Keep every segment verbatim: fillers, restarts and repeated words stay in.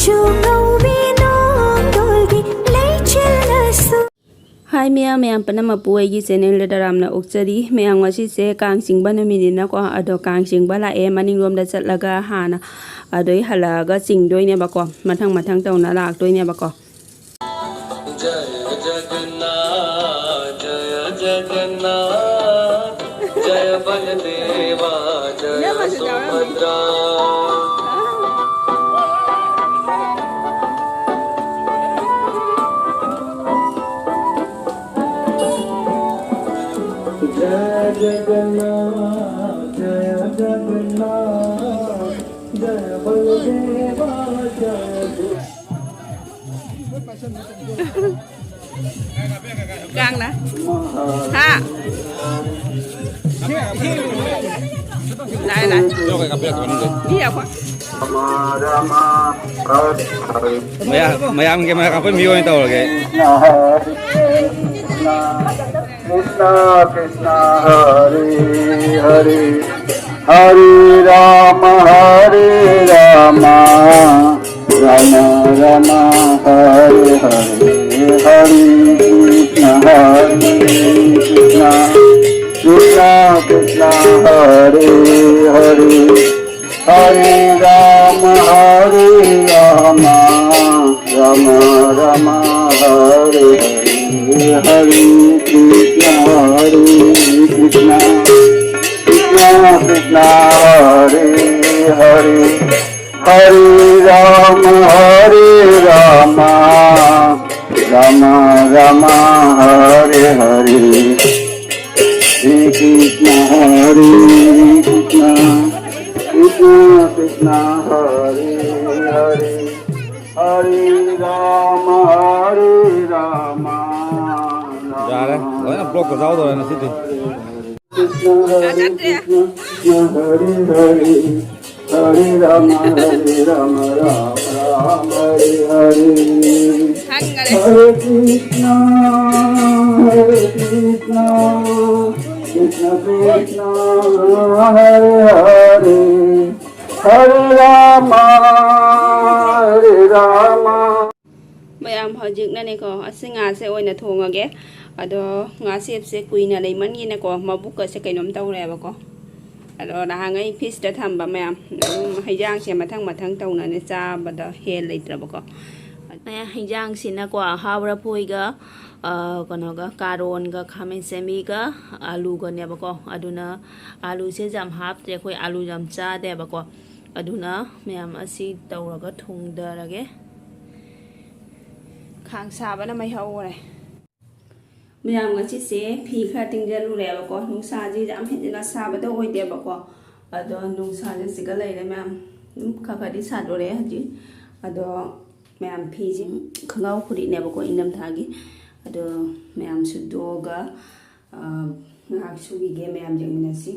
ꯆꯨ ꯀꯧꯕꯤ ꯅꯣꯡꯗꯣꯜꯒꯤ ꯂꯩꯆꯤꯜꯅꯁꯨ꯫ ꯍꯥꯏ ꯃꯌꯥꯝ, ꯃꯌꯥꯝ ꯄꯨꯝꯅꯃꯛꯄꯨ ꯑꯩꯒꯤ ꯆꯦꯅꯦꯜꯗ ꯇꯔꯥꯝꯅ ꯑꯣꯛꯆꯔꯤ꯫ ꯃꯌꯥꯝ, ꯉꯁꯤꯁꯦ ꯀꯥꯡ ꯆꯤꯡꯕ ꯅꯨꯃꯤꯠꯅꯤꯅꯀꯣ, ꯑꯗꯣ ꯀꯥꯡ ꯆꯤꯡꯕ ꯂꯥꯛꯑꯦ꯫ ꯃꯅꯤꯡꯂꯣꯝꯗ ꯆꯠꯂꯒ ꯍꯥꯟꯅ ꯑꯗꯩ ꯍꯜꯂꯛꯑꯒ ꯆꯤꯡꯗꯣꯏꯅꯦꯕꯀꯣ, ꯃꯊꯪ ꯃꯊꯪ ꯇꯧꯅ ꯂꯥꯛꯇꯣꯏꯅꯦꯕꯀꯣ꯫ जय जगन्नाथ, जय जगन्नाथ, जय बलदेवा, जय सुभद्रा। जय जगन्नाथ, जय जगन्नाथ, जय बलदेवा, जय ꯀꯥꯡꯅ꯫ ꯍꯥ? ꯂꯥꯛꯑꯦ, ꯂꯥꯛꯑꯦ꯫ ꯃꯤ ꯌꯥꯎꯈꯣ꯫ ꯃꯌꯥꯝ, ꯃꯌꯥꯝꯒꯤ ꯃꯔꯛ ꯑꯩꯈꯣꯏ ꯃꯤ ꯑꯣꯏꯅ ꯇꯧꯔꯒꯦ꯫ कृष्णा कृष्णा हरे हरे, हरे राम हरे राम, राम राम हरे हरे, हरे कृष्णा हरे कृष्णा, कृष्णा कृष्णा हरे हरे, हरे राम हरे राम, राम राम हरे हरे, हरे कृष्णा हरे कृष्णा, कृष्णा कृष्णा हरे हरे, हरे राम हरे राम, राम राम हरे हरे, हरे कृष्णा हरे कृष्णा, कृष्णा कृष्णा हरे हरे, हरे राम हरे राम, राम ꯌꯥꯔꯦ, ꯂꯣꯏꯅ ꯕ꯭ꯂꯣꯛꯇ ꯌꯥꯎꯗꯧꯔꯦ ꯉꯁꯤꯗꯤ꯫ कृष्णा हरे कृष्णा, कृष्णा हरे हरे, हरे राम हरे राम, राम राम हरे हरे, ꯈꯪꯈꯔꯦ꯫ हरे कृष्णा हरे कृष्णा, कृष्णा कृष्णा हरे हरे, हरे राम हरे ꯍꯧꯖꯤꯛꯅꯅꯦꯀꯣ, ꯑꯁꯤ ꯉꯥꯁꯦ ꯑꯣꯏꯅ ꯊꯣꯡꯉꯒꯦ꯫ ꯑꯗꯣ ꯉꯥꯁꯦꯞꯁꯦ ꯀꯨꯏꯅ ꯂꯩꯃꯟꯒꯤꯅꯀꯣ, ꯃꯕꯨꯛꯀꯁꯦ ꯀꯩꯅꯣꯝ ꯇꯧꯔꯦꯕꯀꯣ꯫ ꯑꯗꯣ ꯅꯍꯥꯟꯉꯩ ꯐ꯭ꯔꯤꯖꯇ ꯊꯝꯕ ꯃꯌꯥꯝ ꯑꯗꯨꯝ ꯍꯩꯖꯥꯡꯁꯦ ꯃꯊꯪ ꯃꯊꯪ ꯇꯧꯅꯅꯦ ꯆꯥꯕꯗ ꯍꯦꯜ ꯂꯩꯇ꯭ꯔꯕꯀꯣ꯫ ꯍꯩꯖꯥꯡꯁꯤꯅꯀꯣ, ꯍꯥꯎꯔ ꯐꯣꯏꯒ, ꯑ, ꯀꯩꯅꯣꯒ, ꯀꯥꯔꯣꯟꯒ, ꯈꯥꯃꯦꯟ ꯁꯦꯝꯕꯤꯒ, ꯑꯥꯂꯨꯒꯅꯦꯕꯀꯣ꯫ ꯑꯗꯨꯅ ꯑꯥꯂꯨꯁꯦ ꯌꯥꯝ ꯍꯥꯞꯇ꯭ꯔꯦ, ꯑꯩꯈꯣꯏ ꯑꯥꯂꯨ ꯌꯥꯝ ꯆꯥꯗꯦꯕꯀꯣ꯫ ꯑꯗꯨꯅ ꯃꯌꯥꯝ ꯑꯁꯤ ꯇꯧꯔꯒ ꯊꯣꯡꯗꯔꯒꯦ꯫ ꯈꯥꯡ ꯁꯥꯕꯅ ꯃꯩ ꯍꯧꯔꯦ꯫ ꯃꯌꯥꯝ, ꯉꯁꯤꯁꯦ ꯐꯤ ꯈꯔ ꯇꯤꯡꯖꯜꯂꯨꯔꯦꯕꯀꯣ꯫ ꯅꯨꯡꯁꯥꯁꯦ ꯌꯥꯝ ꯍꯦꯟꯖꯤꯟꯅ ꯁꯥꯕꯗꯣ ꯑꯣꯏꯗꯦꯕꯀꯣ꯫ ꯑꯗꯣ ꯅꯨꯡꯁꯥꯁꯦ ꯁꯤꯒ ꯂꯩꯔꯦ ꯃꯌꯥꯝ꯫ ꯑꯗꯨꯝ ꯈꯔ ꯈꯔꯗꯤ ꯁꯥꯗꯣꯔꯛꯑꯦ ꯍꯧꯖꯤꯛ꯫ ꯑꯗꯣ ꯃꯌꯥꯝ, ꯐꯤꯁꯦ ꯈꯣꯡꯒ꯭ꯔꯥꯎ ꯐꯨꯔꯤꯠꯅꯦꯕꯀꯣ, ꯏꯪꯊꯝꯊꯥꯒꯤ꯫ ꯑꯗꯣ ꯃꯌꯥꯝ ꯁꯨꯗꯣꯛꯑꯒ, ꯑ, ꯉꯥꯏꯍꯥꯛ ꯁꯨꯈꯤꯒꯦ, ꯃꯌꯥꯝ ꯌꯦꯡꯃꯤꯟꯅꯁꯤ꯫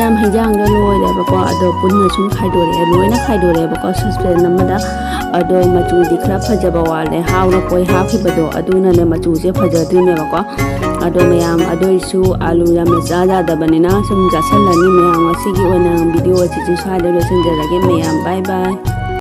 ꯌꯥꯝ ꯍꯤꯟꯖꯥꯡꯗꯣ ꯂꯣꯏꯔꯦꯕꯀꯣ, ꯑꯗꯣ ꯄꯨꯟꯅ ꯁꯨꯝ ꯈꯥꯏꯗꯣꯔꯛꯑꯦ, ꯂꯣꯏꯅ ꯈꯥꯏꯗꯣꯔꯛꯑꯦꯕꯀꯣ ꯁꯣꯁꯄꯦꯟ ꯑꯃꯗ꯫ ꯑꯗꯣ ꯃꯆꯨꯗꯤ ꯈꯔ ꯐꯖꯕ ꯋꯥꯠꯂꯦ, ꯍꯥꯎꯅ ꯀꯣꯏ ꯍꯥꯞꯈꯤꯕꯗꯣ ꯑꯗꯨꯅꯅꯦ ꯃꯆꯨꯁꯦ ꯐꯖꯗ꯭ꯔꯤꯅꯦꯕꯀꯣ꯫ ꯑꯗꯣ ꯃꯌꯥꯝ, ꯑꯗꯨꯏꯁꯨ ꯑꯥꯂꯨ ꯌꯥꯝꯅ ꯆꯥ ꯌꯥꯗꯕꯅꯤꯅ ꯁꯨꯝ ꯆꯥꯁꯜꯂꯅꯤ ꯃꯌꯥꯝ꯫ ꯉꯁꯤꯒꯤ ꯑꯣꯏꯅ ꯚꯤꯗꯤꯑꯣ ꯑꯁꯤꯁꯨ ꯁ꯭ꯋꯥꯏꯗ ꯂꯣꯏꯁꯤꯟꯖꯔꯒꯦ ꯃꯌꯥꯝ, ꯕꯥꯏ ꯕꯥꯏ꯫